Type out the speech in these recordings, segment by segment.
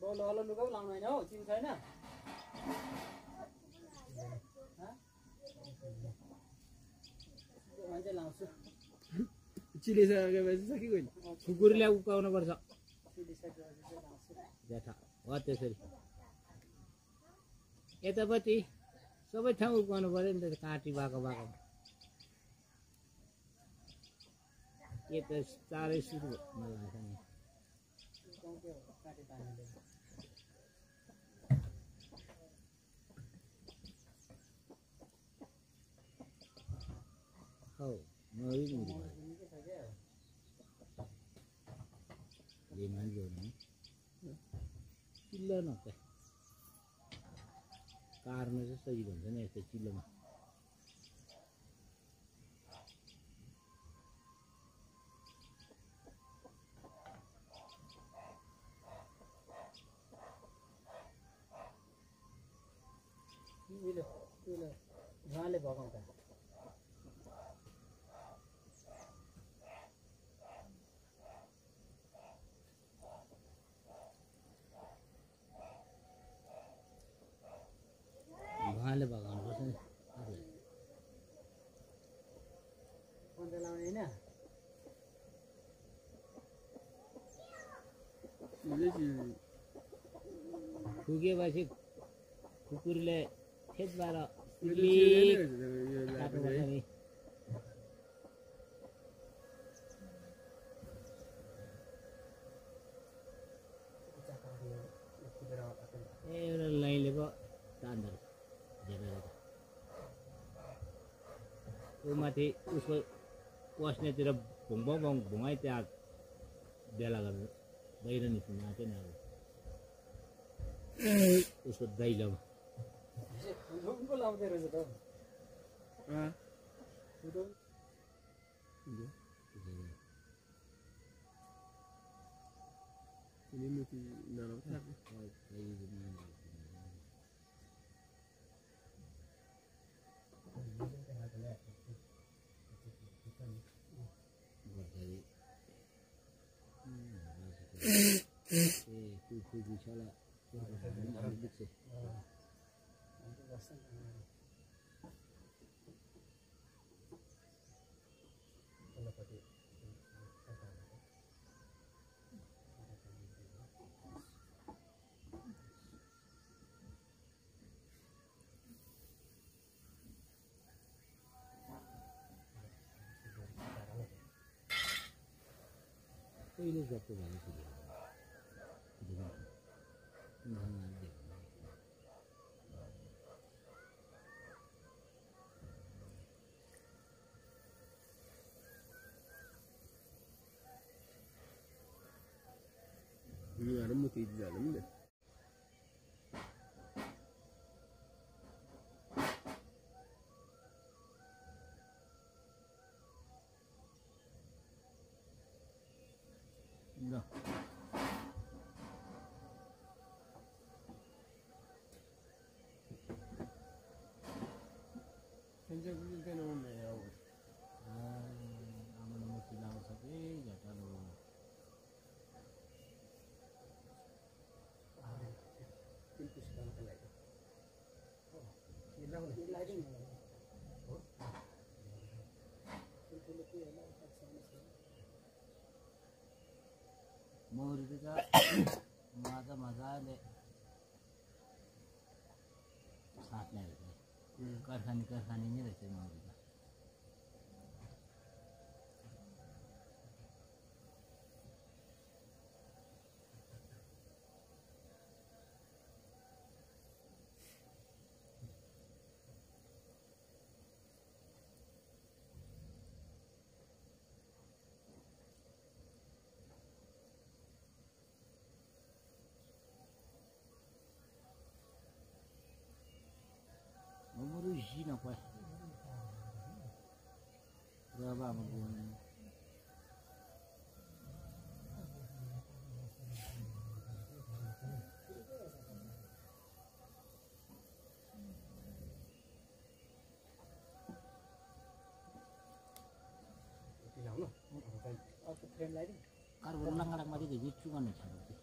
ल लुगा पो लाउनु हैन हौ चिन छैन मान्छे लाउँछु चिलिसकेपछि सकिगयो नि कुकुरले उकाउनु पर्छ जेठा हो त्यसरी यतापट्टि सबै ठाउँ उकाउनु पर्यो नि त काँटी भएको भएको ये त चारै सुरु मलाई लाग्छ नि हौ नरी मुरी ले मान्छे हो नि चिल्लो न त कार्न चाहिँ सजिलो हुन्छ नि यस्तो चिल्लोमा धुवाले भगाउँदा धुवाले भगाउनु पर्छ नि पन्जा लाउने होइन पुगेपछि कुकुरले खेतबाट काट्नुपर्छ नि एउटा लाइनले पो तान्दो झेपेर ऊ माथि उसको पस्नेतिर भुङै त्यहाँ बेला गरेर बाहिर निस्किनु आएको नि अब उसको दैलोमा लाउँदै रहेछ त पहिले जस्तो भएको थियो Ini mau tidur dalam deh. No. Sejak bulan kan orang ya. Aman mesti lawan sapi, jatah lo. मौरी त मजाले साट्ने रहेछ कर्खानी नै रहेछ मौरी त Umur uji nak apa? Berapa mungkin? Karbon lang mati jadi cuman macam tu.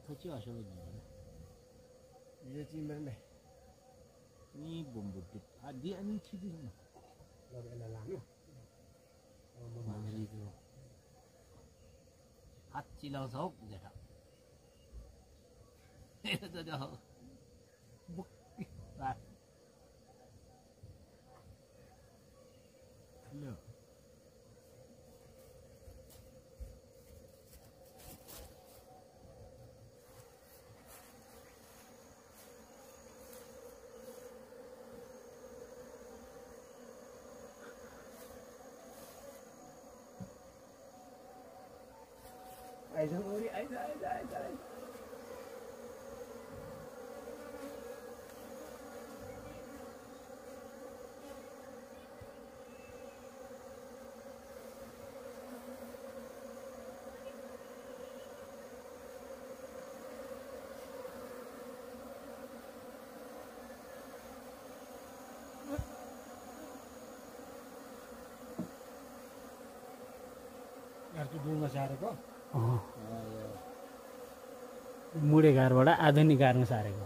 터치 하셔도 되나? ये चीज मेरे में 이 bombuti. Adi ani chidi na. लग एला लानु मामली को हाथ चिलाउँछ हौ जेठा यो त जो बुक्की रात लो आइज मोरी आइज आइज आइज आइज यार तू डुङ्गा सारेको मुडे घरबाट आधुनिक घरमा सारेको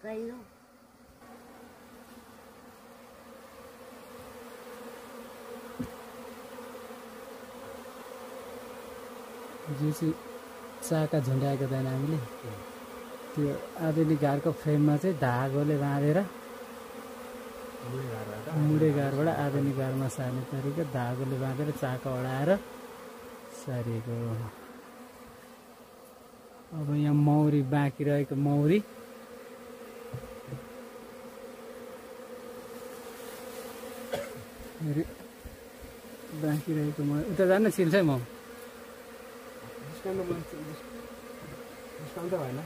Cây luôn. जो चाहिँ चाका झुन्डाएको थिएन हामीले त्यो आधुनिक घरको फ्रेममा चाहिँ धागोले बाँधेर मुडे घरबाट आधुनिक घरमा सार्ने तरिका धागोले बाँधेर चाका अडाएर सारिएको। अब यहाँ मौरी बाँकी रहेको मौरी बाँकी रहेको मौरी उता जान चिल्छ है म डिस्काउन्ट त भएन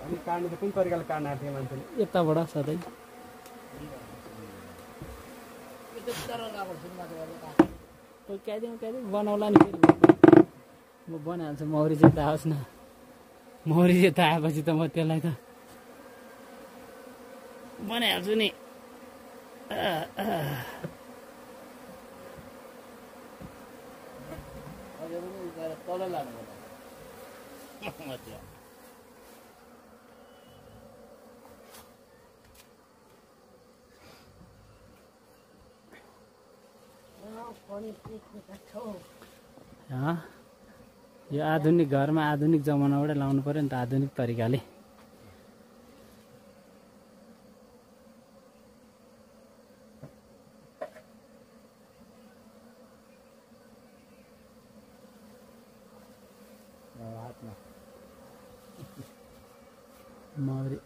अनि काट्नु त कुन तरिकाले काट्न आएको थियो मान्छेले यताबाट सधैँ क्यादिउँ बनाउला नि फेरि म बनाइहाल्छु मौरी चाहिँ त आओस् न मौरी चाहिँ त आएपछि त म त्यसलाई त बनाइहाल्छु नि तल लानु यो आधुनिक घरमा आधुनिक जमानाबाट लाउनु पर्यो नि त आधुनिक तरिकाले मौरी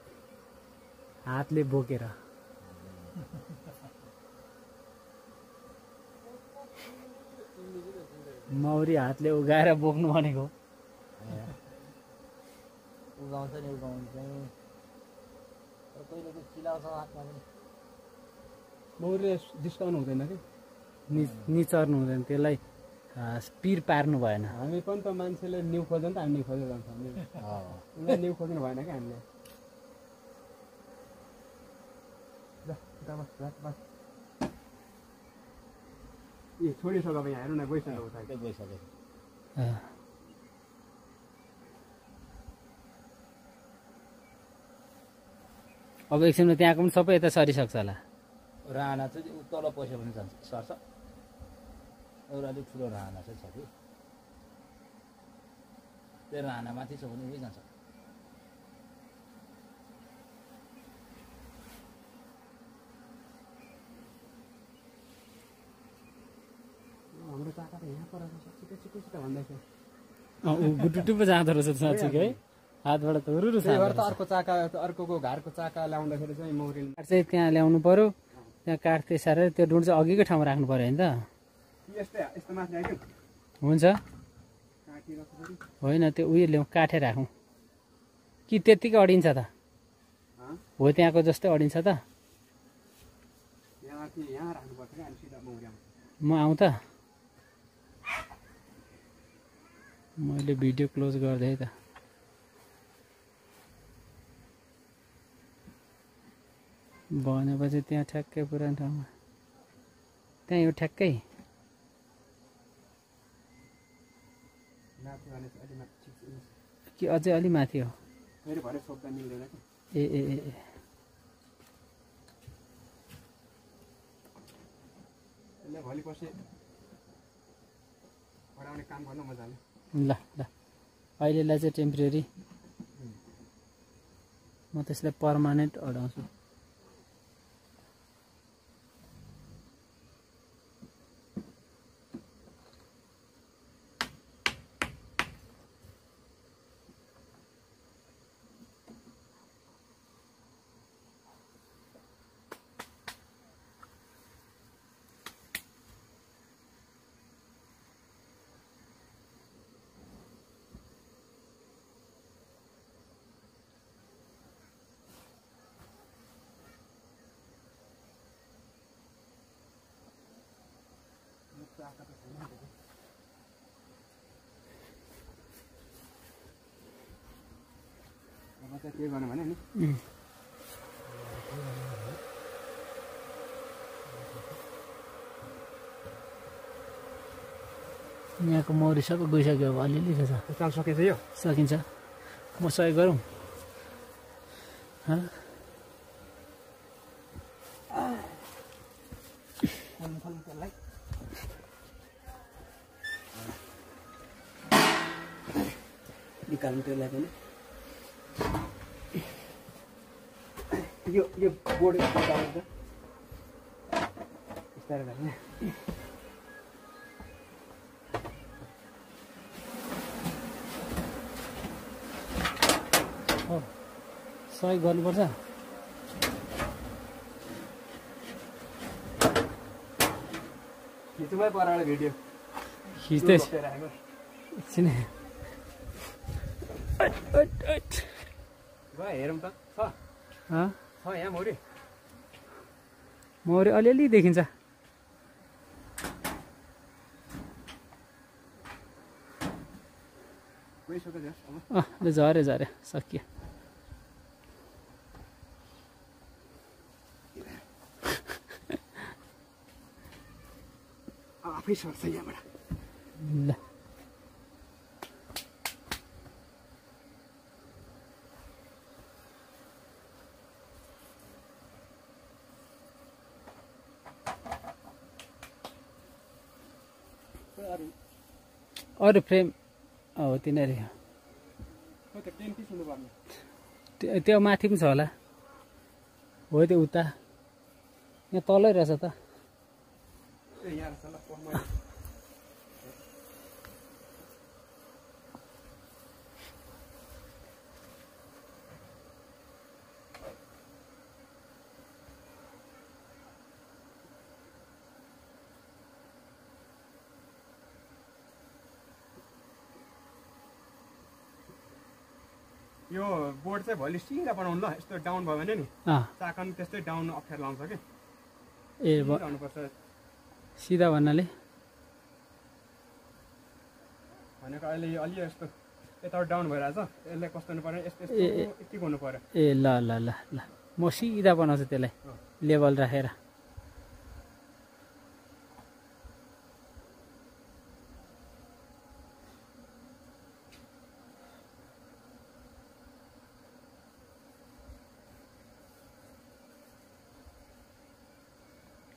हातले बोकेर मौरी हातले उगाएर बोक्नु भनेको उगाउँछ नि उगाउनु चाहिँ कहिले त चिलाउँछ हातमा पनि मौरीले डिस्काउन्ट हुँदैन कि निचर्नु हुँदैन त्यसलाई पिर पार्नु भएन। हामी पनि त मान्छेले न्यु खोज्यो नि त हामी न्यु खोजेर जान्छ उनीहरूले न्यु खोज्नु भएन क्या हामीले ए छोडिसक्यो अब यहाँ हेर्नु न गइसक्यो उता गइसक्यो। अब एकछिनमा त्यहाँको पनि सबै यता सरिसक्छ होला। राहना चाहिँ तल पैसा पनि जान्छ सर्छ। एउटा अलिक ठुलो राहना चाहिँ छ कि त्यो राहना माथि छ भने उही जान्छ। हाम्रो चाका त यहाँ पर छिटो छिटो छिटो भन्दैछ गुटुटु पो जाँदो रहेछ साँच्चीकै हातबाट त हुरुरु छ। त अर्को चाका अर्कोको घरको चाका ल्याउँदाखेरि चाहिँ मौरीले चाहिँ त्यहाँ ल्याउनु पर्यो, त्यहाँ काठ त्यसरी त्यो डुँड चाहिँ अघिकै ठाउँमा राख्नु पर्यो होइन त। यस्तो माथि आइदियो हुन्छ होइन त्यो उयो ल्याउँ काठै राखौँ कि त्यत्तिकै अडिन्छ त हो त्यहाँको जस्तै अडिन्छ त। यहाँ राख्नुपर्छ क्या अनि सिधा मौरी आउँछ। म आउँ त मैले भिडियो क्लोज गर्दै त भनेपछि त्यहाँ ठ्याक्कै पुरानो ठाउँमा त्यहाँ यो ठ्याक्कै कि अझै अलि माथि हो फेरि भरे सोध्दा मिल्दैन कि ए ए ए यसले भोलि पर्सि बढाउने काम गर्न मजाले। ल ल अहिलेलाई चाहिँ टेम्परेरी म त्यसलाई पर्मानेन्ट अडाउँछु। अब चाहिँ के गर्नु भने नि यहाँको मौरी सबै गइसक्यो अब अलिअलि रहेछ। चाल सकेछ यो सकिन्छ म सहयोग गरौँ त्यसलाई निकाल्नु त्यसलाई पनि यो बोर्ड निकाल्नु त बिस्तारै गर्ने सहयोग गर्नुपर्छ। खिचुमै पराले भिडियो खिच्दै राखेको एकछिन गयो हेरौँ त छ यहाँ मौरी मौरी अलिअलि देखिन्छ। गइसक्यो ल झऱ्यो झऱ्यो सकियो। आफै सर्छ यहाँबाट ल अरू फ्रेम हो तिनीहरू त्यो माथि पनि छ होला हो त्यो उता यहाँ तलै रहेछ त। यो बोर्ड चाहिँ भोलि सिधा बनाउनु ल यस्तो डाउन भयो भने नि चाका पनि त्यस्तै डाउन अप्ठ्यारो लाउँछ कि ए बनाउनुपर्छ। सिधा भन्नाले भनेको अहिले अलि यस्तो यताबाट डाउन भइरहेछ यसलाई कस्तो हुनु पर्यो यस्तो यति गर्नु पर्यो ए ल ल ल ल म सिधा बनाउँछु त्यसलाई लेभल राखेर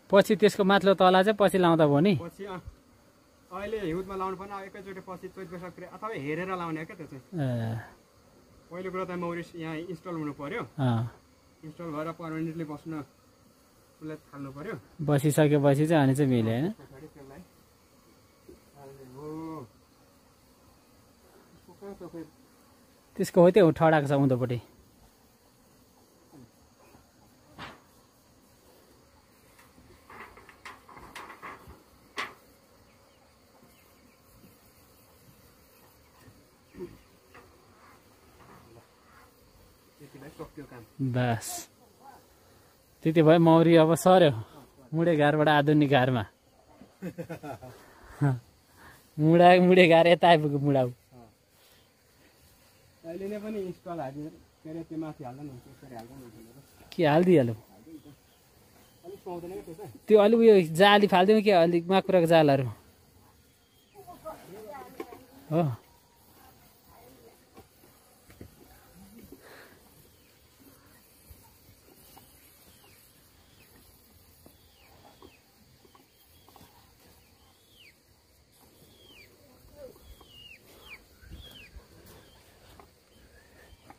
पछि त्यसको माथिल्लो तला चाहिँ पछि लाउँदा भयो नि पछि अहिले हिउँदमा लाउनु पर्ने एकैचोटि पछि चैत वैशाखतिर अथवा हेरेर लाउने क्या त्यो चाहिँ पहिलो कुरो त मौरी यहाँ इन्स्टल हुनु पर्यो इन्स्टल भएर पर्मानेन्टली बस्न उसलाई थाल्नु पर्यो बसिसकेपछि चाहिँ अनि चाहिँ मिल्यो होइन त्यसको हो त्यो ठडाएको छ उँधोपट्टि बस त्यति भयो मौरी अब सर्यो मुडे घरबाट आधुनिक घरमा मुडे घर यता आइपुग्यो मुडाउ अहिले नै पनि इन्स्टल हाल्दिनु के अरे त्यो माथि हाल्दा हुन्छ यसरी हाल्दा हुन्छ के हालिदिइहाल्यो अलिक सुहाउँदैन क्या त्यो चाहिँ त्यो अलिक उयो जाली फालिदिउँ कि अलिक माकुराको जालहरू हो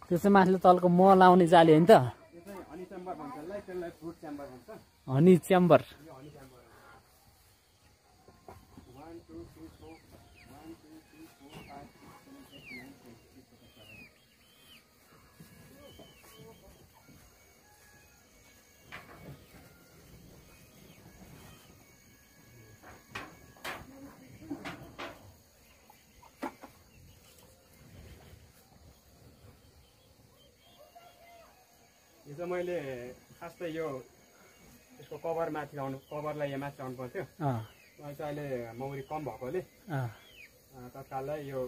त्यो चाहिँ माथिल्लो तलको मह लाउने जाली हो नि त यो चाहिँ हनी च्याम्बर भन्छ त्यसलाई फ्रुट च्याम्बर भन्छ हनी च्याम्बर यो हनी च्याम्बर 1 2 3 4 1 2 3 4 5 6 7 8 9 यो चाहिँ मैले खास त यो यसको कभर माथि लाउनु कभरलाई यहाँ माथि लाउनु पर्थ्यो अहिले चाहिँ अहिले मौरी कम भएकोले तत्काललाई यो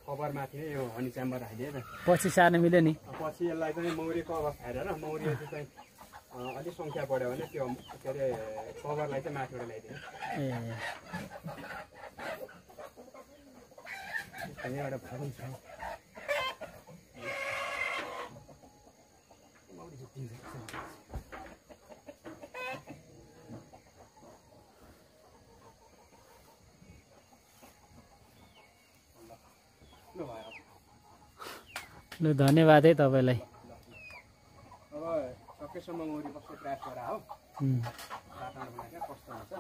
कभर माथि नै यो हनी च्याम्बर हालिदिएँ त पछि सार्न मिल्यो नि पछि यसलाई चाहिँ मौरीको अवस्था हेरेर मौरी चाहिँ अलिक सङ्ख्या बढ्यो भने त्यो के अरे कभरलाई चाहिँ माथिबाट ल्याइदिएँ यहाँबाट फालिन्छ ल धन्यवाद है तपाईँलाई अब सकेसम्म मौरी बस्ने प्रयास गरेर हो वातावरण बनाएर कस्तो हुन्छ